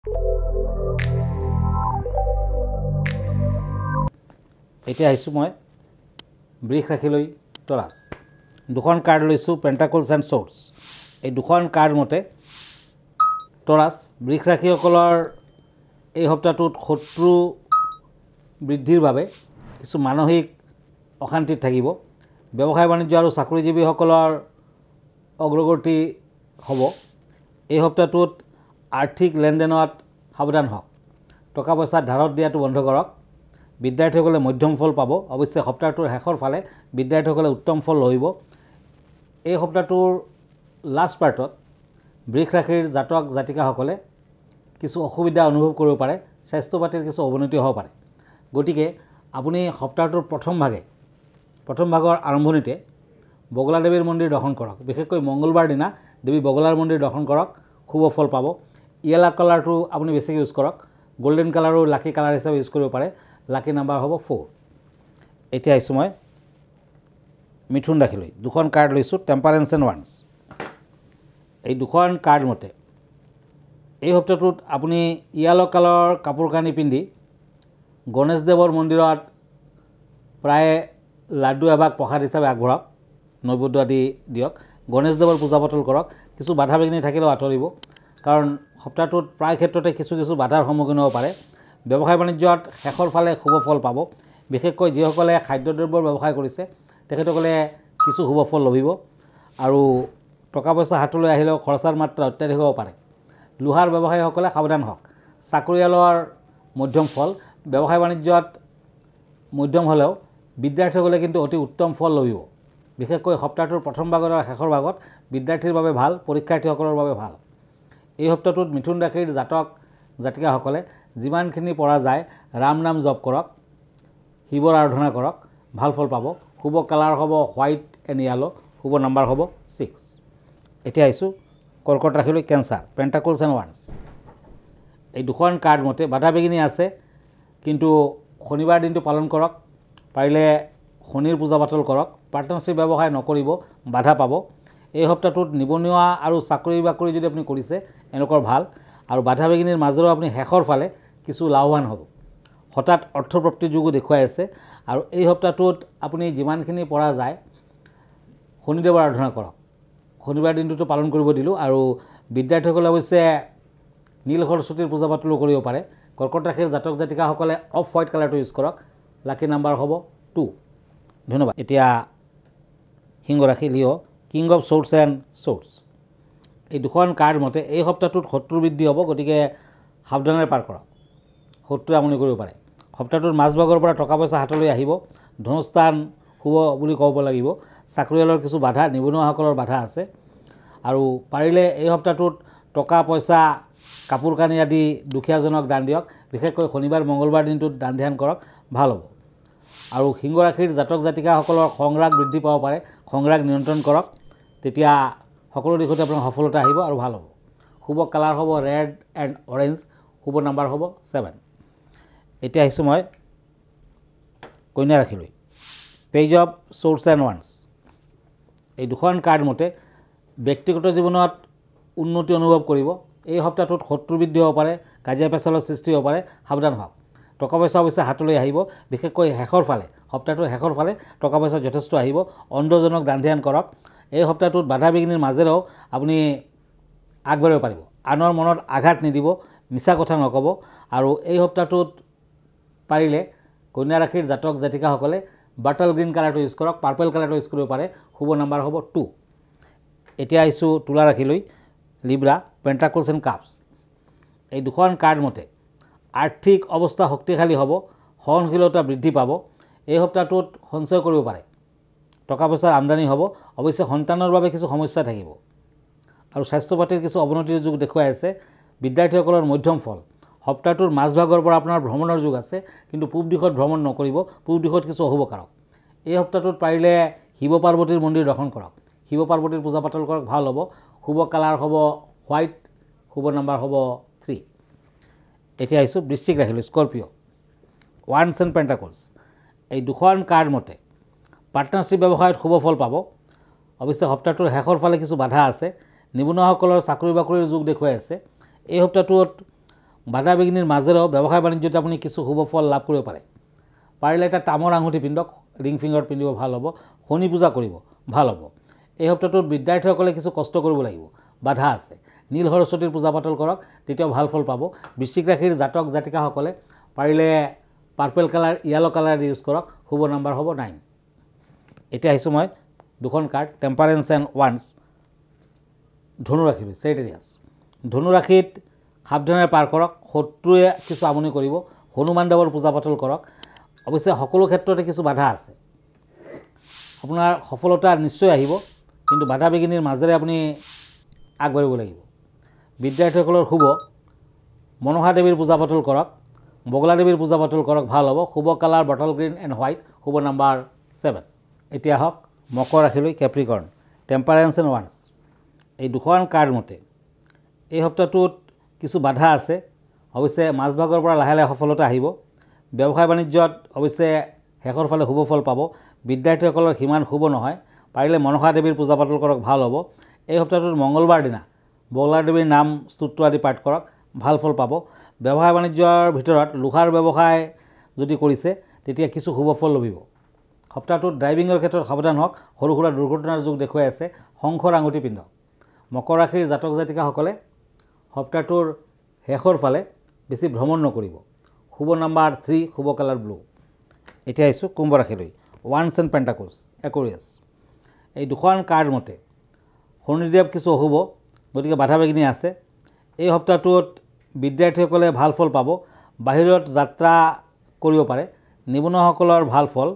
এতিয়া আহিছোঁ মই বৃষ ৰাশিলৈ তৰাজ। দুখন কাৰ্ড লৈছোঁ, পেণ্টাকলছ এণ্ড চ'ৰ্টছ। এই দুখন কাৰ্ড মতে তৰাজ বৃষ ৰাশিসকলৰ এই সপ্তাহটোত শত্ৰু বৃদ্ধিৰ বাবে কিছু মানসিক অশান্তিত থাকিব। ব্যৱসায় বাণিজ্য আৰু চাকৰিজীৱীসকলৰ অগ্ৰগতি হ'ব। এই সপ্তাহটোত আৰ্থিক লেনদেনত সাৱধান হওক। টকা পইচা ধাৰত দিয়াটো বন্ধ কৰক। বিদ্যাৰ্থীসকলে মধ্যম ফল পাব। অৱশ্যে সপ্তাহটোৰ শেষৰ ফালে বিদ্যাৰ্থীসকলে উত্তম ফল লভিব। এই সপ্তাহটোৰ লাষ্ট পাৰ্টত বৃষ ৰাশিৰ জাতক জাতিকাসকলে কিছু অসুবিধা অনুভৱ কৰিব পাৰে, স্বাস্থ্য পাতিৰ কিছু অৱনতি হ'ব পাৰে। গতিকে আপুনি সপ্তাহটোৰ প্ৰথম ভাগৰ আৰম্ভণিতে বগলা দেৱীৰ মন্দিৰ দৰ্শন কৰক। বিশেষকৈ মংগলবাৰ দিনা দেৱী বগলাৰ মন্দিৰ দৰ্শন কৰক, শুভ ফল পাব। য়েলা কালাৰটো আপুনি বেছিকৈ ইউজ কৰক। গল্ডেন কালাৰো লাকি কালাৰ হিচাপে ইউজ কৰিব পাৰে। লাকি নাম্বাৰ হ'ব 4। এতিয়া আহিছোঁ মই মিথুন ৰাশিলৈ। দুখন কাৰ্ড লৈছোঁ, টেম্পাৰেঞ্চ এণ্ড ওৱান্স। এই দুখন কাৰ্ড মতে এই সপ্তাহটোত আপুনি য়েলো কালাৰৰ কাপোৰ কানি পিন্ধি গণেশ দেৱৰ মন্দিৰত প্ৰায়ে লাড্ডু এভাগ প্ৰসাদ হিচাপে আগবঢ়াওক, নৈবেদ্য আদি দিয়ক। গণেশ দেৱৰ পূজা পাতল কৰক। কিছু বাধা বিঘিনি থাকিলেও আঁতৰিব, কাৰণ সপ্তাহটোত প্ৰায় ক্ষেত্ৰতে কিছু কিছু বাধাৰ সন্মুখীন হ'ব পাৰে। ব্যৱসায় বাণিজ্যত শেষৰ ফালে শুভ ফল পাব। বিশেষকৈ যিসকলে খাদ্যদ্ৰব্যৰ ব্যৱসায় কৰিছে তেখেতসকলে কিছু শুভ ফল লভিব। আৰু টকা পইচা হাতলৈ আহিলেও খৰচাৰ মাত্ৰা অত্যাধিক হ'ব পাৰে। লোহাৰ ব্যৱসায়ীসকলে সাৱধান হওক। চাকৰিয়ালৰ মধ্যম ফল, ব্যৱসায় বাণিজ্যত মধ্যম হ'লেও বিদ্যাৰ্থীসকলে কিন্তু অতি উত্তম ফল লভিব। বিশেষকৈ সপ্তাহটোৰ প্ৰথম ভাগত আৰু শেষৰ ভাগত বিদ্যাৰ্থীৰ বাবে ভাল, পৰীক্ষাৰ্থীসকলৰ বাবে ভাল। এই সপ্তাহটোত মিথুন ৰাশিৰ জাতক জাতিকাসকলে যিমানখিনি পৰা যায় ৰাম নাম জপ কৰক, শিৱৰ আৰাধনা কৰক, ভাল ফল পাব। শুভ কালাৰ হ'ব হোৱাইট এণ্ড য়েলো, শুভ নাম্বাৰ হ'ব 6। এতিয়া আহিছোঁ কৰ্কট ৰাশিলৈ কেঞ্চাৰ, পেণ্টাকলছ এণ্ড ওৱান্স। এই দুখন কাৰ্ড মতে বাধা বিঘিনি আছে, কিন্তু শনিবাৰ দিনটো পালন কৰক। পাৰিলে শনিৰ পূজা পাতল কৰক। পাৰ্টনাৰশ্বিপ ব্যৱসায় নকৰিব, বাধা পাব। এই সপ্তাহটোত নিবনুৱা আৰু চাকৰি বাকৰি যদি আপুনি কৰিছে এনেকুৱা ভাল। আৰু বাধা বিঘিনিৰ মাজেৰেও আপুনি শেষৰ ফালে কিছু লাভৱান হ'ব। হঠাৎ অৰ্থপ্ৰাপ্তিৰ যোগো দেখুৱাই আছে। আৰু এই সপ্তাহটোত আপুনি যিমানখিনি পৰা যায় শনিদেৱৰ আৰাধনা কৰক। শনিবাৰ দিনটোতো পালন কৰিব দিলোঁ। আৰু বিদ্যাৰ্থীসকলে অৱশ্যে নীল সৰস্বতীৰ পূজা পাতলো কৰিব পাৰে। কৰ্কট ৰাশিৰ জাতক জাতিকাসকলে অফ হোৱাইট কালাৰটো ইউজ কৰক। লাকি নাম্বাৰ হ'ব 2। ধন্যবাদ। এতিয়া সিংহ ৰাশি Leo, king of swords and swords. এই দুখন কাৰ্ড মতে এই সপ্তাহটোত শত্ৰু বৃদ্ধি হ'ব, গতিকে সাৱধানেৰে পাৰ কৰক। শত্ৰুৱে আমনি কৰিব পাৰে। সপ্তাহটোৰ মাজভাগৰ পৰা টকা পইচা হাতলৈ আহিব। ধনস্থান শুভ বুলি ক'ব লাগিব। চাকৰিয়ালৰ কিছু বাধা, নিবনুৱাসকলৰ বাধা আছে। আৰু পাৰিলে এই সপ্তাহটোত টকা পইচা, কাপোৰ কানি আদি দুখীয়াজনক দান দিয়ক। বিশেষকৈ শনিবাৰ মংগলবাৰ দিনটোত দান ধ্যান কৰক, ভাল হ'ব। আৰু সিংহ ৰাশিৰ জাতক জাতিকাসকলৰ খংৰাগ বৃদ্ধি পাব পাৰে। খংৰাগ নিয়ন্ত্ৰণ কৰক, তেতিয়া সকলো দিশতে আপোনাৰ সফলতা আহিব আৰু ভাল হ'ব। শুভ কালাৰ হ'ব ৰেড এণ্ড অৰেঞ্জ, শুভ নাম্বাৰ হ'ব 7। এতিয়া আহিছোঁ মই কন্যা ৰাশিলৈ, page of swords and wands. এই দুখন কাৰ্ড মতে ব্যক্তিগত জীৱনত উন্নতি অনুভৱ কৰিব। এই সপ্তাহটোত শত্ৰু বৃদ্ধি হ'ব পাৰে, কাজিয়া পেচালৰ সৃষ্টি হ'ব পাৰে, সাৱধান হওক। টকা পইচা অৱশ্যে হাতলৈ আহিব, বিশেষকৈ শেষৰ ফালে, সপ্তাহটোৰ শেষৰ ফালে টকা পইচা যথেষ্ট আহিব। অন্ধজনক দান ধ্যান কৰক। এই সপ্তাহটোত বাধা বিঘিনিৰ মাজেৰেও আপুনি আগবাঢ়িব পাৰিব। আনৰ মনত আঘাত নিদিব, মিছা কথা নক'ব। আৰু এই সপ্তাহটোত পাৰিলে কন্যা ৰাশিৰ জাতক জাতিকাসকলে বাটল গ্ৰীণ কালাৰটো ইউজ কৰক, পাৰ্পল কালাৰটো ইউজ কৰিব পাৰে। শুভ নাম্বাৰ হ'ব 2। এতিয়া আহিছোঁ তুলা ৰাশিলৈ, লিব্ৰা, পেণ্টাকলছ এণ্ড কাপছ। এই দুখন কাৰ্ড মতে আৰ্থিক অৱস্থা শক্তিশালী হ'ব, সহনশীলতা বৃদ্ধি পাব। এই সপ্তাহটোত সঞ্চয় কৰিব পাৰে, টকা পইচাৰ আমদানি হ'ব। অৱশ্যে সন্তানৰ বাবে কিছু সমস্যা থাকিব আৰু স্বাস্থ্য পাতিৰ কিছু অৱনতিৰ যুগ দেখুৱাই আছে। বিদ্যাৰ্থীসকলৰ মধ্যম ফল। সপ্তাহটোৰ মাজভাগৰ পৰা আপোনাৰ ভ্ৰমণৰ যুগ আছে, কিন্তু পূব দিশত ভ্ৰমণ নকৰিব, পূব দিশত কিছু অশুভ কাৰক। এই সপ্তাহটোত পাৰিলে শিৱ পাৰ্বতীৰ মন্দিৰ দৰ্শন কৰক, শিৱ পাৰ্বতীৰ পূজা পাতল কৰক, ভাল হ'ব। শুভ কালাৰ হ'ব হোৱাইট, শুভ নাম্বাৰ হ'ব 3। এতিয়া আহিছোঁ বৃশ্চিক ৰাশিলৈ, স্কৰপিঅ', ওৱান্স এণ্ড পেণ্টাকলছ। এই দুখন কাৰ্ড মতে পাৰ্টনাৰশ্বিপ ব্যৱসায়ত শুভ ফল পাব। অৱশ্যে সপ্তাহটোৰ শেষৰ ফালে কিছু বাধা আছে। নিবনুৱাসকলৰ চাকৰি বাকৰিৰ যুগ দেখুৱাই আছে। এই সপ্তাহটোত বাধা বিঘিনিৰ মাজেৰেও ব্যৱসায় বাণিজ্যত আপুনি কিছু শুভ ফল লাভ কৰিব পাৰে। পাৰিলে এটা তামৰ আঙুঠি পিন্ধক, ৰিং ফিংগাৰত পিন্ধিব, ভাল হ'ব। শনি পূজা কৰিব, ভাল হ'ব। এই সপ্তাহটোত বিদ্যাৰ্থীসকলে কিছু কষ্ট কৰিব লাগিব, বাধা আছে। নীল সৰস্বতীৰ পূজা পাতল কৰক, তেতিয়াও ভাল ফল পাব। বৃশ্চিক ৰাশিৰ জাতক জাতিকাসকলে পাৰিলে purple colour, yellow colour use কৰক, শুভ নাম্বাৰ হ'ব 9। এতিয়া আহিছোঁ মই দুখন কাৰ্ড, টেম্পাৰেঞ্চ এণ্ড ওৱান্স। ধনুৰাশিলৈ, ছেক্ৰেটেৰিয়াছ। ধনুৰাশিত সাৱধানেৰে পাৰ কৰক, শত্ৰুৱে কিছু আমনি কৰিব। হনুমান দেৱৰ পূজা পাতল কৰক। অৱশ্যে সকলো ক্ষেত্ৰতে কিছু বাধা আছে। আপোনাৰ সফলতা নিশ্চয় আহিব, কিন্তু বাধা বিঘিনিৰ মাজেৰে আপুনি আগবাঢ়িব লাগিব। বিদ্যাৰ্থীসকলৰ শুভ। মনসা দেৱীৰ পূজা পাতল কৰক, বগলা দেৱীৰ পূজা পাতল কৰক, ভাল হ'ব। শুভ colour bottle green and white, শুভ নাম্বাৰ 7। এতিয়া আহক মকৰ ৰাশিলৈ, কেপ্ৰিকৰ্ণ, টেম্পাৰেঞ্চ এণ্ড ওৱান্স। এই দুখন কাৰ্ড মতে এই সপ্তাহটোত কিছু বাধা আছে। অৱশ্যে মাজভাগৰ পৰা লাহে লাহে সফলতা আহিব। ব্যৱসায় বাণিজ্যত অৱশ্যে শেষৰ ফালে শুভ ফল পাব। বিদ্যাৰ্থীসকলৰ সিমান শুভ নহয়, পাৰিলে মনসা দেৱীৰ পূজা পাতল কৰক, ভাল হ'ব। এই সপ্তাহটোত মঙ্গলবাৰ দিনা বগলা দেৱীৰ নাম স্তোত্ৰ আদি পাঠ কৰক, ভাল ফল পাব। ব্যৱসায় বাণিজ্যৰ ভিতৰত লোহাৰ ব্যৱসায় যদি কৰিছে তেতিয়া কিছু শুভ ফল লভিব। সপ্তাহটোত ড্ৰাইভিঙৰ ক্ষেত্ৰত সাৱধান হওক, সৰু সুৰা দুৰ্ঘটনাৰ যোগ দেখুৱাই আছে। শংখৰ আঙুঠি পিন্ধক। মকৰ ৰাশিৰ জাতক জাতিকাসকলে সপ্তাহটোৰ শেষৰ ফালে বেছি ভ্ৰমণ নকৰিব। শুভ নাম্বাৰ 3, শুভ কালাৰ ব্লু। এতিয়া আহিছোঁ কুম্ভ ৰাশিলৈ, ওৱান্স এণ্ড পেণ্টাকলছ, একৰিয়াছ। এই দুখন কাৰ্ড মতে শনিদেৱ কিছু অশুভ, গতিকে বাধা বিঘিনি আছে। এই সপ্তাহটোত বিদ্যাৰ্থীসকলে ভাল ফল পাব, বাহিৰত যাত্ৰা কৰিব পাৰে। নিবনুৱাসকলৰ ভাল ফল।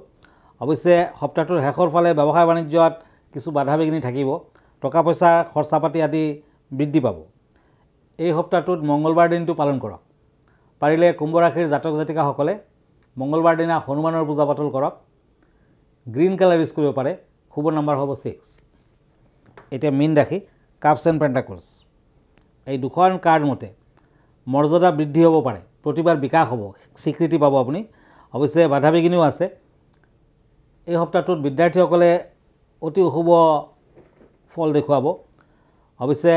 অৱশ্যে সপ্তাহটোৰ শেষৰ ফালে ব্যৱসায় বাণিজ্যত কিছু বাধা বিঘিনি থাকিব, টকা পইচাৰ খৰচা পাতি আদি বৃদ্ধি পাব। এই সপ্তাহটোত মঙ্গলবাৰ দিনটো পালন কৰক। পাৰিলে কুম্ভ ৰাশিৰ জাতক জাতিকাসকলে মঙ্গলবাৰ দিনা হনুমানৰ পূজা পাতল কৰক। গ্ৰীণ কালাৰ ইউজ কৰিব পাৰে, শুভ নাম্বাৰ হ'ব 6। এতিয়া মীন ৰাশি, কাপছ এণ্ড পেণ্টাকলছ। এই দুখন কাৰ্ড মতে মৰ্যাদা বৃদ্ধি হ'ব পাৰে, প্ৰতিভাৰ বিকাশ হ'ব, স্বীকৃতি পাব আপুনি। অৱশ্যে বাধা বিঘিনিও আছে। এই সপ্তাহটোত বিদ্যাৰ্থীসকলে অতি অশুভ ফল দেখুৱাব। অৱশ্যে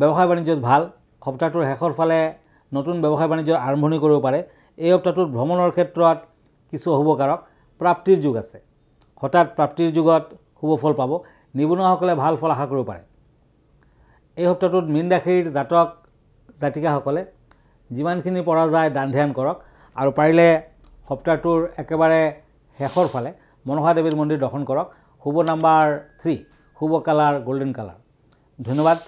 ব্যৱসায় বাণিজ্যত ভাল। সপ্তাহটোৰ শেষৰ ফালে নতুন ব্যৱসায় বাণিজ্যৰ আৰম্ভণি কৰিব পাৰে। এই সপ্তাহটোত ভ্ৰমণৰ ক্ষেত্ৰত কিছু অশুভকাৰক। প্ৰাপ্তিৰ যুগ আছে, হঠাৎ প্ৰাপ্তিৰ যুগত শুভ ফল পাব। নিবনুৱাসকলে ভাল ফল আশা কৰিব পাৰে। এই সপ্তাহটোত মীন ৰাশিৰ জাতক জাতিকাসকলে যিমানখিনি পৰা যায় দান ধ্যান কৰক আৰু পাৰিলে সপ্তাহটোৰ একেবাৰে শেষৰ ফালে মনসা দেৱীৰ মন্দিৰ দৰ্শন কৰক। শুভ নাম্বাৰ 3, শুভ কালাৰ গল্ডেন কালাৰ। ধন্যবাদ।